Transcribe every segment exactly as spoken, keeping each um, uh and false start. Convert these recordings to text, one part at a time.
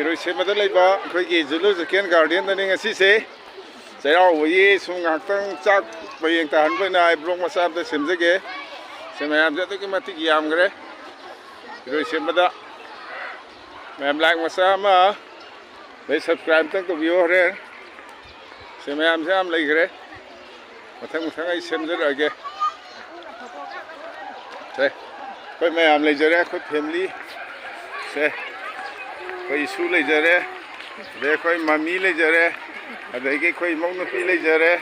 ꯏꯔꯣꯏꯁꯦꯝꯕꯗ ꯂꯩꯕ ꯑꯩꯈꯣꯏꯒꯤ ꯖꯨꯂꯣꯖꯤꯀꯦꯜ ꯒꯥꯔꯗꯦꯟꯗꯅꯤ ꯉꯁꯤꯁꯦ꯫ ꯆꯩꯔꯥꯎꯕꯒꯤ ꯁꯨꯝ ꯉꯥꯏꯍꯥꯛꯇꯪ ꯆꯥꯛ ꯃꯌꯦꯡ ꯇꯥꯍꯟꯕ ꯑꯣꯏꯅ ꯑꯩ ꯕ꯭ꯂꯣꯛ ꯃꯆꯥ ꯑꯝꯇ ꯁꯦꯝꯖꯒꯦ꯫ ꯁꯦ ꯃꯌꯥꯝꯁꯦ ꯑꯗꯨꯛꯀꯤ ꯃꯇꯤꯛ ꯌꯥꯝꯈ꯭ꯔꯦ꯫ ꯏꯔꯣꯏꯁꯦꯝꯕꯗ ꯃꯌꯥꯝ ꯂꯥꯏꯛ ꯃꯆꯥ ꯑꯃ, ꯑꯗꯩ ꯁꯕꯁꯀ꯭ꯔꯥꯏꯕ ꯑꯝꯇꯪ ꯇꯧꯕꯤꯌꯣ ꯍꯣꯔꯦꯟ꯫ ꯁꯦ ꯃꯌꯥꯝꯁꯦ ꯌꯥꯝ ꯂꯩꯈ꯭ꯔꯦ꯫ ꯃꯊꯪ ꯃꯊꯪ ꯑꯩ ꯁꯦꯝꯖꯔꯛꯑꯒꯦ꯫ ꯁꯦ ꯑꯩꯈꯣꯏ ꯃꯌꯥꯝ ꯂꯩꯖꯔꯦ, ꯑꯩꯈꯣꯏ ꯐꯦꯃꯤꯂꯤ꯫ ꯁꯦ ꯑꯩꯈꯣꯏ ꯏꯁꯨ ꯂꯩꯖꯔꯦ, ꯑꯗꯩ ꯑꯩꯈꯣꯏ ꯃꯃꯤ ꯂꯩꯖꯔꯦ, ꯑꯗꯒꯤ ꯑꯩꯈꯣꯏ ꯏꯃꯧ ꯅꯨꯄꯤ ꯂꯩꯖꯔꯦ,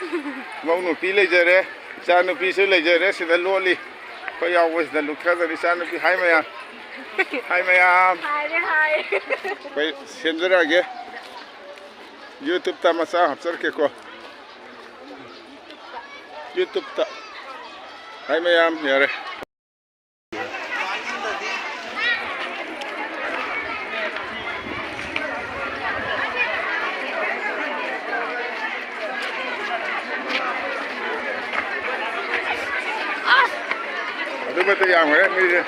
ꯏꯃꯧ ꯅꯨꯄꯤ ꯂꯩꯖꯔꯦ, ꯏꯆꯥ ꯅꯨꯄꯤꯁꯨ ꯂꯩꯖꯔꯦ꯫ ꯁꯤꯗ ꯂꯣꯠꯂꯤ, ꯑꯩꯈꯣꯏ ꯌꯥꯎꯕꯁꯤꯗ ꯂꯨꯞꯊꯗꯅ ꯏꯆꯥ ꯅꯨꯄꯤ꯫ ꯍꯥꯏ ꯃꯌꯥꯝ, ꯍꯥꯏ ꯃꯌꯥꯝ꯫ ꯍꯥꯏꯔꯦ, ꯍꯥꯏ꯫ ꯑꯩꯈꯣꯏ ꯁꯦꯝꯖꯔꯛꯑꯒꯦ꯫ ꯌꯨꯇ꯭ꯌꯨꯕꯇ ꯃꯆꯥ ꯍꯥꯞꯆꯔꯛꯀꯦꯀꯣ꯫ ꯌꯨꯇ꯭ꯌꯨꯕꯇ꯫ ꯍꯥꯏ ꯃꯌꯥꯝ, ꯌꯥꯔꯦ꯫ ꯑꯗꯨꯃꯠꯇ ꯌꯥꯝꯈ꯭ꯔꯦ ꯃꯤꯁꯦ꯫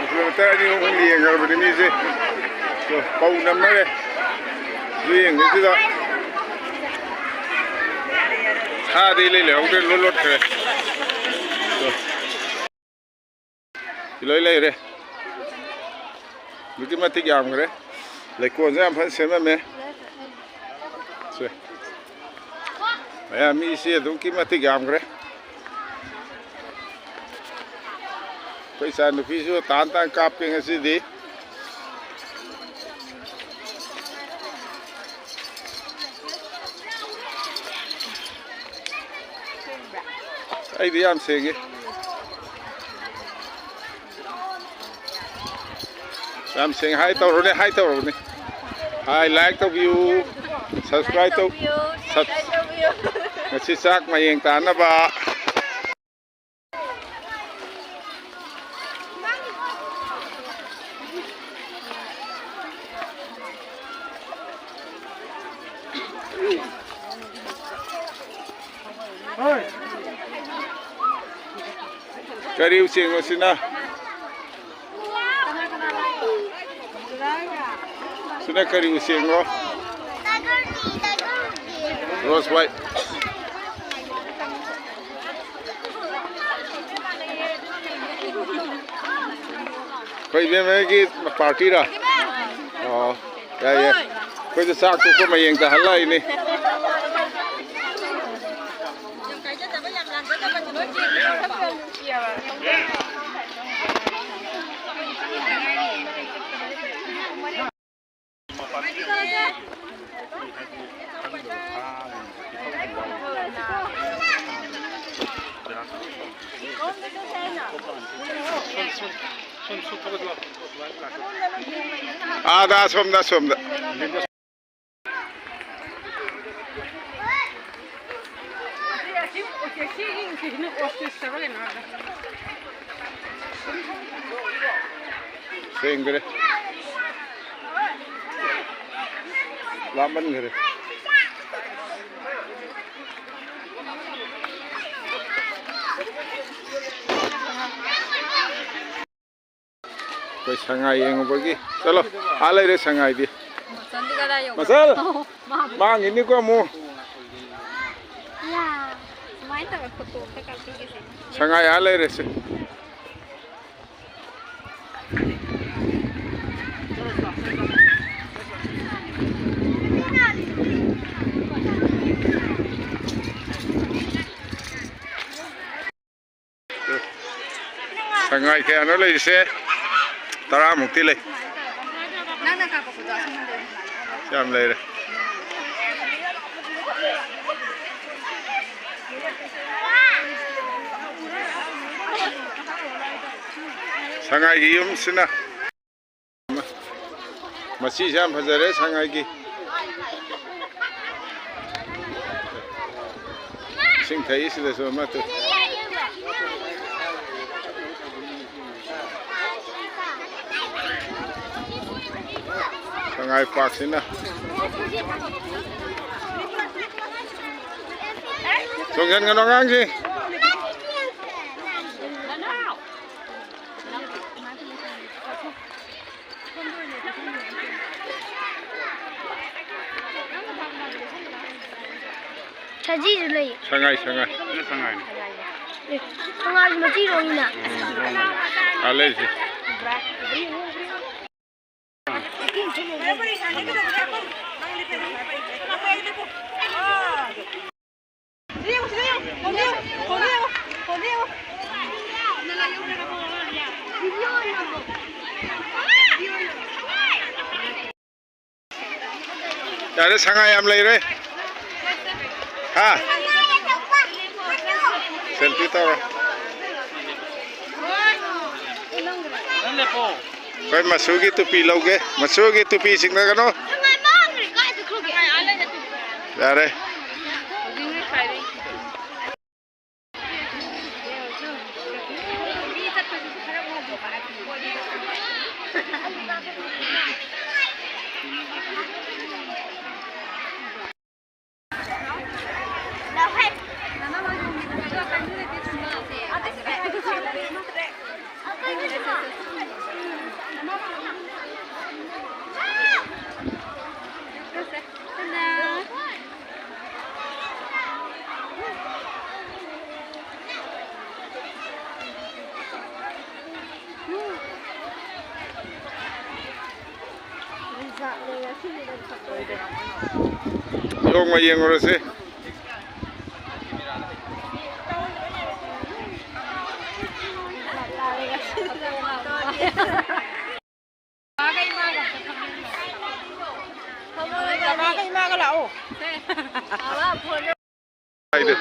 ꯀꯤꯂꯣꯃꯤꯇꯔ ꯑꯅꯤ ꯑꯍꯨꯝ ꯌꯦꯡꯈ꯭ꯔꯕꯅꯤ ꯃꯤꯁꯦ꯫ ꯄꯧ ꯅꯝꯅꯔꯦ꯫ ꯑꯗꯨ ꯌꯦꯡꯕꯁꯤꯗ ꯁꯥꯗꯤ ꯂꯩ ꯂꯩꯍꯧꯗ꯭ꯔꯦ, ꯂꯣꯏ ꯂꯣꯠꯈ꯭ꯔꯦ꯫ ꯏꯂꯣꯏ ꯂꯩꯔꯦ꯫ ꯑꯗꯨꯛꯀꯤ ꯃꯇꯤꯛ ꯌꯥꯝꯈ꯭ꯔꯦ꯫ ꯂꯩꯀꯣꯜꯁꯦ ꯌꯥꯝ ꯐꯖꯅ ꯁꯦꯝꯃꯝꯃꯦ꯫ ꯁꯦ꯫ ꯃꯌꯥꯝ ꯃꯤꯁꯦ ꯑꯗꯨꯛꯀꯤ ꯃꯇꯤꯛ ꯌꯥꯝꯈ꯭ꯔꯦ꯫ ꯑꯩꯈꯣꯏ ꯏꯆꯥ ꯅꯨꯄꯤꯁꯨ ꯇꯥꯟ ꯇꯥꯟ ꯀꯥꯞꯄꯦ ꯉꯁꯤꯗꯤ꯫ ꯑꯩꯗꯤ ꯌꯥꯝ ꯁꯦꯡꯉꯤ꯫ ꯌꯥꯝ ꯁꯦꯡꯉꯤ꯫ ꯍꯥꯏ ꯇꯧꯔꯨꯅꯦ, ꯍꯥꯏ ꯇꯧꯔꯨꯅꯦ꯫ ꯍꯥꯏ, ꯂꯥꯏꯛ ꯇꯧꯕꯤꯌꯨ, ꯁꯕꯁꯀ꯭ꯔꯥꯏꯕ ꯇꯧ-, ꯇꯧꯕꯤꯌꯨ, ꯁꯕ-, ꯁꯕꯁꯀ꯭ꯔꯥꯏꯕ ꯇꯧꯕꯤꯌꯨ꯫ ꯉꯁꯤ ꯆꯥꯛ ꯃꯌꯦꯡ ꯇꯥꯅꯕ꯫ ꯀꯔꯤ ꯎꯆꯦꯛꯅꯣ ꯁꯤꯅ? ꯁꯤꯅ ꯀꯔꯤ ꯎꯆꯦꯛꯅꯣ? ꯔꯣꯁ ꯋꯥꯏꯠ꯫ ꯑꯩꯈꯣꯏ ꯏꯕꯦꯝꯃꯒꯤ ꯄꯥꯔꯇꯤꯔꯥ? ꯑꯣ, ꯌꯥꯏ, ꯌꯥꯏ꯫ ꯑꯩꯈꯣꯏꯁꯨ ꯆꯥꯛ ꯇꯣꯛꯄ ꯃꯌꯦꯡ ꯇꯥꯍꯜꯂꯛꯏꯅꯤ꯫ ꯑꯥꯗ, ꯑꯁꯣꯝꯗ, ꯑꯁꯣꯝꯗ꯫ ꯁꯦꯡꯗ꯭ꯔꯦ꯫ ꯂꯥꯞꯃꯟꯈ꯭ꯔꯦ꯫ ꯑꯩꯈꯣꯏ ꯁꯉꯥꯏ ꯌꯦꯡꯉꯨꯕꯒꯤ꯫ ꯆꯠꯂꯣ꯫ ꯑꯥ ꯂꯩꯔꯦ ꯁꯉꯥꯏꯗꯤ꯫ ꯃꯆꯜꯗꯤ ꯀꯗꯥꯏ ꯌꯧꯈ꯭ꯔꯦ? ꯃꯆꯜ! ꯃꯥ ꯃꯥꯡꯈꯤꯅꯤꯀꯣ ꯑꯃꯨꯛ꯫ ꯌꯥ, ꯁꯨꯃꯥꯏꯅ ꯇꯧꯔ ꯐꯣꯇꯣ ꯑꯝꯇ ꯀꯥꯞꯄꯤꯒꯦꯁꯦ꯫ ꯁꯉꯥꯏ ꯑꯥ ꯂꯩꯔꯦ ꯁꯦ꯫ ꯁꯉꯥꯏ ꯀꯌꯥꯅꯣ ꯂꯩꯔꯤꯁꯦ? ꯇꯔꯥꯃꯨꯛꯇꯤ ꯂꯩ꯫ ꯅꯪꯅ ꯀꯥꯞꯄꯛꯄꯗꯣ ꯑꯁꯣꯝꯗ ꯂꯩ꯫ ꯌꯥꯝ ꯂꯩꯔꯦ꯫ ꯁꯉꯥꯏꯒꯤ ꯌꯨꯝꯁꯤꯅ ꯃꯁꯤꯁꯦ ꯌꯥꯝ ꯐꯖꯔꯦ ꯁꯉꯥꯏꯒꯤ꯫ ꯏꯁꯤꯡ ꯊꯛꯏ ꯁꯤꯗꯁꯨ ꯑꯃ ꯇꯨ꯫ ꯁꯉꯥꯏ ꯄꯥꯔꯛꯁꯤꯅ꯫ ꯆꯣꯡꯁꯤꯟꯒꯅꯨ ꯑꯉꯥꯡꯁꯤꯡ꯫ ꯃꯆꯤꯁꯨ ꯂꯩ꯫ ꯁꯉꯥꯏ, ꯁꯉꯥꯏ꯫ ꯁꯤꯅ ꯁꯉꯥꯏꯅꯤ꯫ ꯑꯦ, ꯁꯉꯥꯏꯒꯤ ꯃꯆꯤꯔꯣꯝꯅ꯫ ꯎꯝ, ꯂꯣꯡꯅ꯫ ꯑꯥ, ꯂꯩꯁꯦ꯫ ꯌꯥꯔꯦ, ꯁꯉꯥꯏ ꯌꯥꯝ ꯂꯩꯔꯦ꯫ ꯍꯥ? ꯁꯦꯜꯐꯤ ꯇꯧꯔꯣ꯫ ꯑꯩꯈꯣꯏ ꯃꯆꯨꯒꯤ ꯇꯨꯄꯤ ꯂꯧꯒꯦ꯫ ꯃꯆꯨꯒꯤ ꯇꯨꯄꯤ ꯆꯤꯡꯅꯒꯅꯨ꯫ ꯌꯥꯔꯦ꯫ ꯌꯣꯡꯃ ꯌꯦꯡꯉꯨꯔꯁꯤ꯫ ꯍꯥꯏꯗꯣ꯫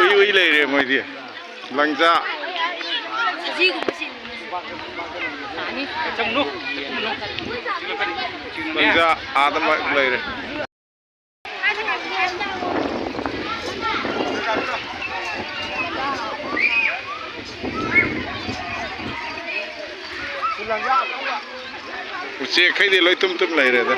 ꯎꯏ ꯎꯏ ꯂꯩꯔꯦ ꯃꯣꯏꯗꯤ꯫ ꯂꯪꯖꯥ꯫ ꯂꯪꯖꯥ ꯑꯥꯗ ꯃ-, ꯂꯩꯔꯦ꯫ ꯎꯆꯦꯛꯈꯩꯗꯤ ꯂꯣꯏ ꯇꯨꯝ ꯇꯨꯝ ꯂꯩꯔꯦꯗ꯫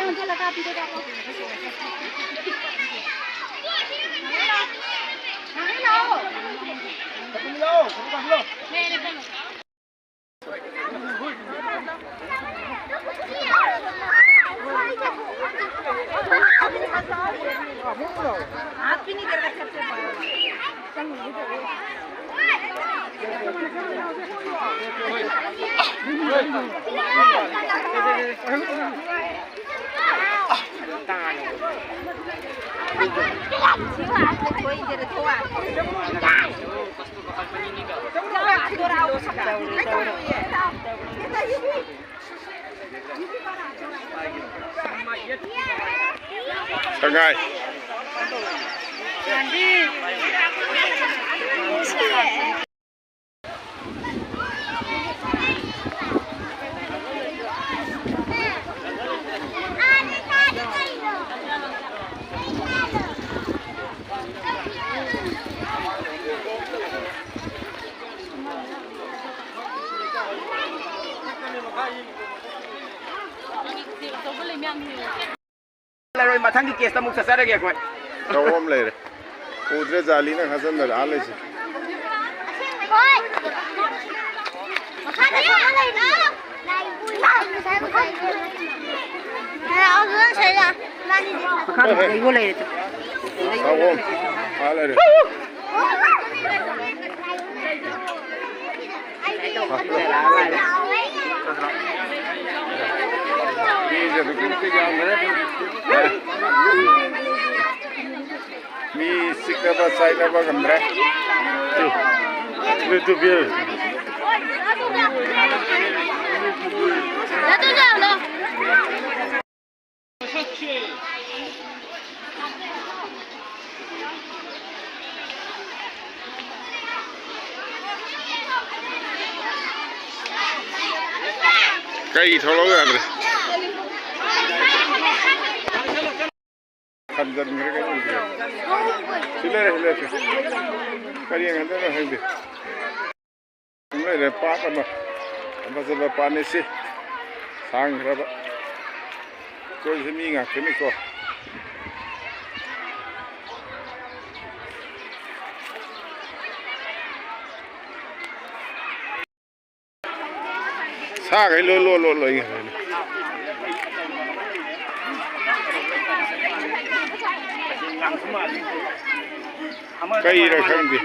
ꯁꯉꯥꯏ꯫ ꯂꯩꯔꯣꯏ, ꯃꯊꯪꯒꯤ ꯀꯦꯁꯇ ꯑꯃꯨꯛ ꯆꯠꯆꯔꯒꯦ ꯑꯩꯈꯣꯏ꯫ ꯊꯧ ꯑꯃ ꯂꯩꯔꯦ꯫ ꯎꯗ꯭ꯔꯦ, ꯖꯥꯂꯤꯅ ꯈꯥꯖꯤꯟꯗꯅ ꯑꯥ ꯂꯩꯁꯦ꯫ ꯍꯣꯏ꯫ ꯃꯈꯥꯗꯁꯨ ꯑꯃ ꯂꯩꯔꯤ꯫ ꯂꯥꯛꯑꯣ, ꯑꯗꯨꯗ ꯁꯩꯗ꯫ ꯃꯈꯥꯗ ꯂꯩꯕ ꯂꯩꯔꯦ ꯇꯨ꯫ ꯊꯧ ꯑꯃ ꯑꯥ ꯂꯩꯔꯦ꯫ ꯃꯤꯁꯦ ꯑꯗꯨꯛꯀꯤ ꯃꯇꯤꯛ ꯌꯥꯝꯈ꯭ꯔꯦ꯫ ꯃꯤ ꯆꯤꯛꯅꯕ ꯆꯥꯏꯅꯕ ꯉꯝꯗ꯭ꯔꯦ꯫ Two, two, two, beer. ꯀꯩ ꯊꯣꯛꯂꯛꯎ ꯌꯥꯗ꯭ꯔꯦ? ꯈꯟꯖꯟꯈ꯭ꯔꯦ, ꯀꯩꯅꯣ ꯎꯗ꯭ꯔꯦ꯫ ꯁꯤ ꯂꯩꯔꯦ, ꯁꯤ ꯂꯩꯔꯦ꯫ ꯄꯔꯦꯡ ꯍꯟꯗꯅ ꯈꯪꯗꯦ꯫ ꯂꯩꯔꯦ, ꯄꯥꯠ ꯑꯃ꯫ ꯌꯥꯝ ꯐꯖꯕ ꯄꯥꯠꯅꯤ ꯁꯤ꯫ ꯁꯥꯡꯈ꯭ꯔꯕ꯫ ꯑꯩꯈꯣꯏꯁꯦ ꯃꯤ ꯉꯥꯛꯇꯅꯤꯀꯣ꯫ ꯁꯥꯈꯩ ꯂꯣꯏ ꯂꯣꯏ ꯂꯣꯏ ꯂꯣꯏ꯫ ꯀꯩꯔ ꯈꯪꯗꯦ꯫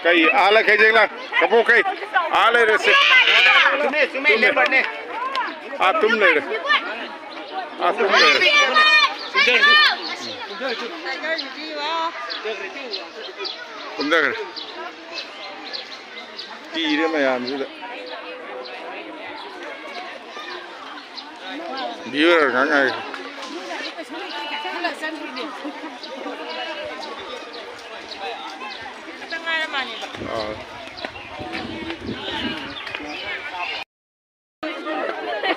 ꯀꯩ? ꯑꯥ, ꯂꯩꯈꯩ ꯌꯦꯡꯂ꯫ ꯀꯕꯣꯛ ꯀꯩ? ꯑꯥ, ꯂꯩꯔꯦ ꯁꯦ꯫ ꯆꯨꯝꯃꯦ, ꯆꯨꯝꯃꯦ, ꯆꯨꯝꯃꯦ꯫ ꯂꯦꯝꯕꯔꯅꯦ꯫ ꯑꯥ, ꯇꯨꯝ ꯂꯩꯔꯦ꯫ ꯑꯥ, ꯇꯨꯝ ꯂꯩꯔꯦ꯫ ꯀꯨꯝꯊꯈ꯭ꯔꯦ꯫ ꯀꯤꯔꯦ ꯃꯌꯥꯝꯁꯤꯗ꯫ ꯚꯤꯌꯨꯋꯔ ꯉꯥꯛ ꯉꯥꯏꯔꯦ꯫ ꯑꯥ꯫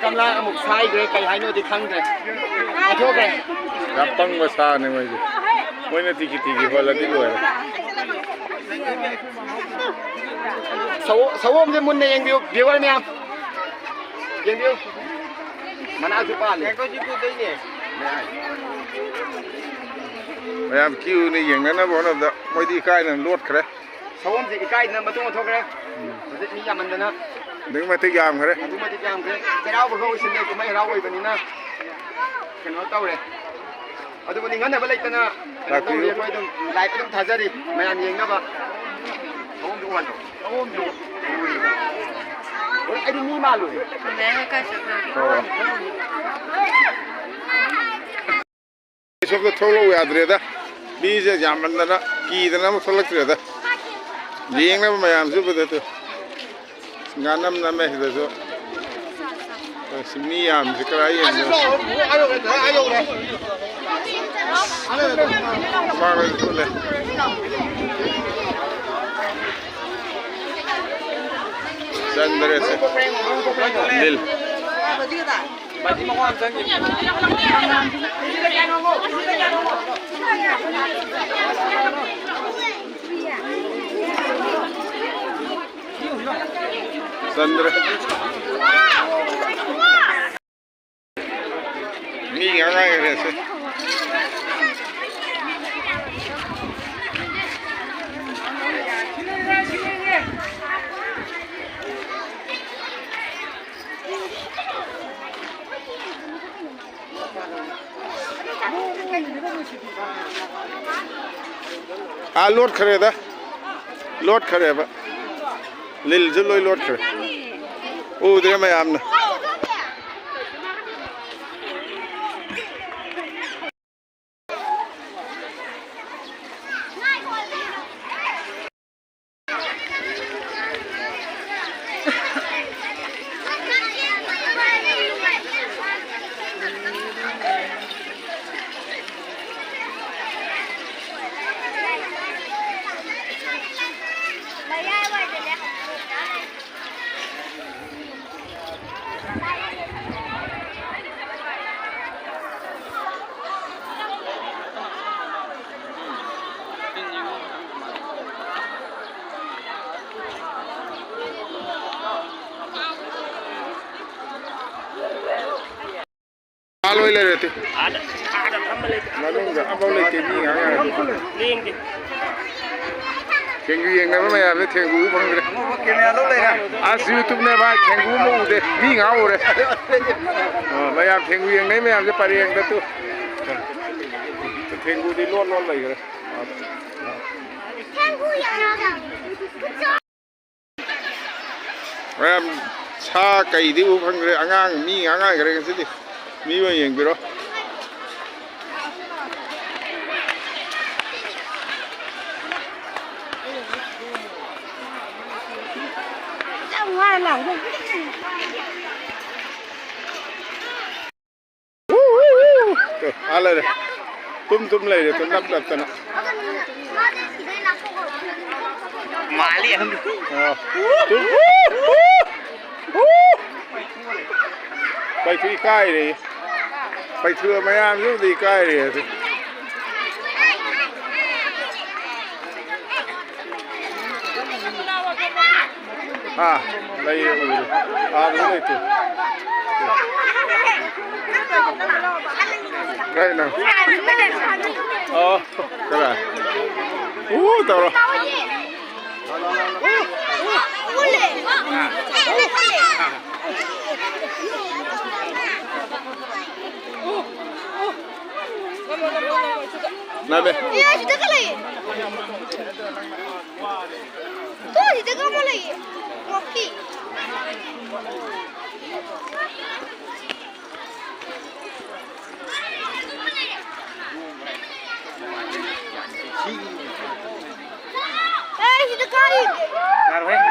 ꯀꯝꯂꯥ ꯑꯃꯨꯛ ꯁꯥꯏꯈ꯭ꯔꯦ, ꯀꯩ ꯍꯥꯏꯅꯣꯗꯤ ꯈꯪꯗ꯭ꯔꯦ꯫ ꯑꯣꯟꯊꯣꯛꯈ꯭ꯔꯦ꯫ ꯌꯥꯝ ꯄꯪꯕ ꯁꯥꯅꯤ ꯃꯣꯏꯁꯦ꯫ ꯃꯣꯏꯅ ꯇꯤꯀꯤ ꯇꯤꯀꯤ ꯍꯣꯜꯂꯗꯤ ꯂꯣꯏꯔꯦ꯫ ꯁꯑꯣ-, ꯁꯑꯣꯝꯁꯦ ꯃꯨꯟꯅ ꯌꯦꯡꯕꯤꯌꯨ, ꯚꯤꯌꯨꯋꯔ ꯃꯌꯥꯝ꯫ ꯌꯦꯡꯕꯤꯌꯨ꯫ ꯃꯅꯥꯁꯨ ꯄꯥꯜꯂꯤ꯫ ꯃꯌꯥꯝ ꯀ꯭ꯌꯨꯅ ꯌꯦꯡꯅꯅꯕ ꯍꯣꯠꯅꯕꯗ ꯃꯣꯏꯗꯤ ꯏꯀꯥꯏꯗꯅ ꯂꯣꯠꯈ꯭ꯔꯦ꯫ ꯁꯑꯣꯝꯁꯦ ꯏꯀꯥꯏꯗꯅ ꯃꯇꯨꯡ ꯑꯣꯟꯊꯣꯛꯈ꯭ꯔꯦ꯫ ꯎꯝ꯫ ꯍꯧꯖꯤꯛ ꯃꯤ ꯌꯥꯝꯃꯟꯗꯅ꯫ ꯑꯗꯨꯛꯀꯤ ꯃꯇꯤꯛ ꯌꯥꯝꯈ꯭ꯔꯦ꯫ ꯑꯗꯨꯛꯀꯤ ꯃꯇꯤꯛ ꯌꯥꯝꯈ꯭ꯔꯦ꯫ ꯆꯩꯔꯥꯎꯕꯒ ꯑꯣꯏꯁꯤꯜꯂꯦ, ꯀꯨꯝꯍꯩ ꯍꯔꯥꯎ ꯑꯣꯏꯕꯅꯤꯅ ꯀꯩꯅꯣ ꯇꯧꯔꯦ꯫ ꯑꯗꯨꯕꯨ ꯅꯤꯡꯍꯟꯅꯕ ꯂꯩꯇꯅ ꯀꯩꯅꯣ ꯇꯧꯔꯤ, ꯂꯥꯛꯄꯤꯌꯨ꯫ ꯑꯩꯈꯣꯏ ꯑꯗꯨꯝ ꯂꯥꯏꯚ ꯑꯗꯨꯝ ꯊꯥꯖꯔꯤ꯫ ꯃꯌꯥꯝ ꯌꯦꯡꯅꯕ꯫ ꯁꯑꯣꯝꯗꯣ ꯎꯍꯜꯂꯣ꯫ ꯁꯑꯣꯝꯗꯣ꯫ ꯍꯣꯏ, ꯑꯩꯗꯤ ꯃꯤ ꯃꯥꯜꯂꯨꯔꯦ꯫ ꯃꯦꯝ ꯀꯥꯏ ꯆꯠꯈ꯭ꯔꯒꯦ? ꯑꯣ꯫ ꯁꯣꯝꯗ ꯊꯣꯛꯂꯛꯎ ꯌꯥꯗ꯭ꯔꯦꯗ꯫ ꯃꯤꯁꯦ ꯌꯥꯝꯃꯟꯗꯅ ꯀꯤꯗꯅ ꯑꯃꯨꯛ ꯊꯣꯛꯂꯛꯇ꯭ꯔꯦꯗ꯫ ꯌꯦꯡꯅꯕ ꯃꯌꯥꯝꯁꯨ ꯎꯕꯗ ꯇꯨ꯫ ꯉꯥꯅꯝ ꯅꯝꯃꯦ ꯁꯤꯗꯁꯨ꯫ ꯑꯁ, ꯃꯤ ꯌꯥꯝꯁꯤ ꯀꯔꯥꯏ ꯌꯦꯡꯉꯣ꯫ ꯃꯃꯥꯡꯗꯁꯨ ꯄꯨꯜꯂꯦ꯫ ꯆꯟꯗ꯭ꯔꯦꯁꯦ꯫ ꯅꯤꯜ꯫ ꯆꯟꯗ꯭ꯔꯦ꯫ ꯃꯤ ꯉꯥꯡꯅꯈ꯭ꯔꯦꯁꯦ꯫ ꯑꯥ, ꯂꯣꯠꯈ꯭ꯔꯦꯗ꯫ ꯂꯣꯠꯈ꯭ꯔꯦꯕ꯫ ꯂꯤꯜꯁꯨ ꯂꯣꯏ ꯂꯣꯠꯈ꯭ꯔꯦ꯫ ꯎꯗ꯭ꯔꯦ ꯃꯌꯥꯝꯅ꯫ ꯑꯥ, ꯂꯣꯏ ꯂꯩꯔꯦ ꯇꯨ꯫ ꯃꯅꯨꯡꯗ ꯑꯃꯐꯥꯎ ꯂꯩꯇꯦ, ꯃꯤ ꯉꯥꯏ ꯉꯥꯏ꯫ ꯊꯦꯡꯒꯨ ꯌꯦꯡꯅꯕ ꯃꯌꯥꯝꯁꯦ ꯊꯦꯡꯒꯨ ꯎ ꯐꯪꯗ꯭ꯔꯦ꯫ ꯑꯁ, YouTube-ꯅꯦ ꯚꯥꯏ, ꯊꯦꯡꯒꯨ ꯑꯃ ꯎꯗꯦ, ꯃꯤ ꯉꯥꯛ ꯎꯔꯦ꯫ ꯑ, ꯃꯌꯥꯝ ꯊꯦꯡꯒꯨ ꯌꯦꯡꯅꯩ ꯃꯌꯥꯝꯁꯦ ꯄꯔꯦꯡꯗ ꯇꯨ꯫ ꯊꯦꯡꯒꯨꯗꯤ ꯂꯣꯟ ꯂꯣꯟ ꯂꯩꯈ꯭ꯔꯦ꯫ ꯃꯌꯥꯝ ꯁꯥ ꯀꯩꯗꯤ ꯎ ꯐꯪꯗ꯭ꯔꯦ꯫ ꯑꯉꯥꯡ ꯃꯤ ꯉꯥꯛ ꯉꯥꯏꯈ꯭ꯔꯦ ꯉꯁꯤꯗꯤ꯫ ꯃꯤ ꯑꯣꯏꯅ ꯌꯦꯡꯕꯤꯔꯣ꯫ ꯑꯥ ꯂꯩꯔꯦ꯫ ꯇꯨꯝ ꯇꯨꯝ ꯂꯩꯔꯦ, ꯇꯨꯝ ꯅꯞ ꯅꯞꯇꯅ꯫ ꯃꯥꯜꯂꯤ ꯑꯍꯟꯗꯨ꯫ ꯑꯥ꯫ ꯇꯨꯝ꯫ ꯄꯩꯊꯨ ꯏꯀꯥꯏꯔꯦ꯫ ꯄꯩꯊꯨ ꯃꯌꯥꯝꯁꯤꯕꯨꯗꯤ ꯏꯀꯥꯏꯔꯦ ꯑꯗꯨ꯫ ꯑꯥ, ꯂꯩꯌꯦ, ꯎꯔꯦ꯫ ꯑꯥ, ꯑꯗꯨ ꯂꯩꯇꯦ꯫ ꯀꯥꯏꯅꯣ? ꯑꯣ, ꯀꯗꯥꯏ? ꯎ, ꯇꯧꯔꯣ꯫ ꯅꯥꯕꯦ꯫ ꯌꯥꯔꯣꯏꯍꯦ꯫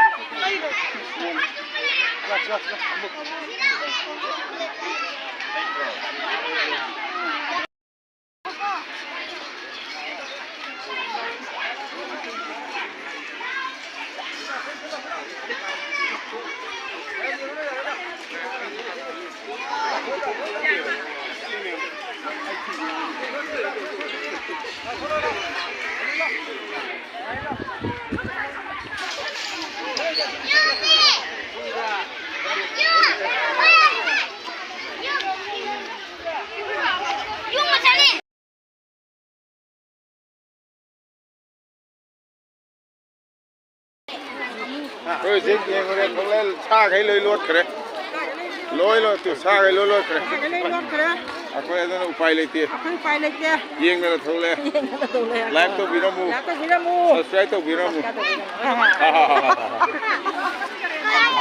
ꯑꯩꯈꯣꯏ ꯍꯧꯖꯤꯛ ꯌꯦꯡꯉꯨꯔꯦ, ꯊꯣꯛꯂꯛꯑꯦ, ꯁꯥꯈꯩ ꯂꯣꯏ ꯂꯣꯠꯈ꯭ꯔꯦ꯫ ꯂꯣꯏ ꯂꯣꯠꯈ꯭ꯔꯦ, ꯁꯥꯈꯩ ꯂꯣꯏ ꯂꯣꯠꯈ꯭ꯔꯦ꯫ ꯁꯥꯈꯩ ꯂꯣꯏ ꯂꯣꯠꯈ꯭ꯔꯦ꯫ ꯑꯩꯈꯣꯏ ꯑꯗꯨꯅ ꯎꯄꯥꯏ ꯂꯩꯇꯦ꯫ ꯑꯩꯈꯣꯏ ꯎꯄꯥꯏ ꯂꯩꯇꯦ꯫ ꯌꯦꯡꯗꯅ ꯊꯣꯛꯂꯛꯑꯦ꯫ ꯌꯦꯡꯗꯅ ꯊꯣꯛꯂꯛꯑꯦ꯫ Like ꯇꯧꯕꯤꯔꯝꯃꯨ꯫ Like ꯇꯧꯕꯤꯔꯝꯃꯨ꯫ Subscribe ꯇꯧꯕꯤꯔꯝꯃꯨ꯫ Subscribe ꯇꯧꯕꯤꯔꯝꯃꯨ꯫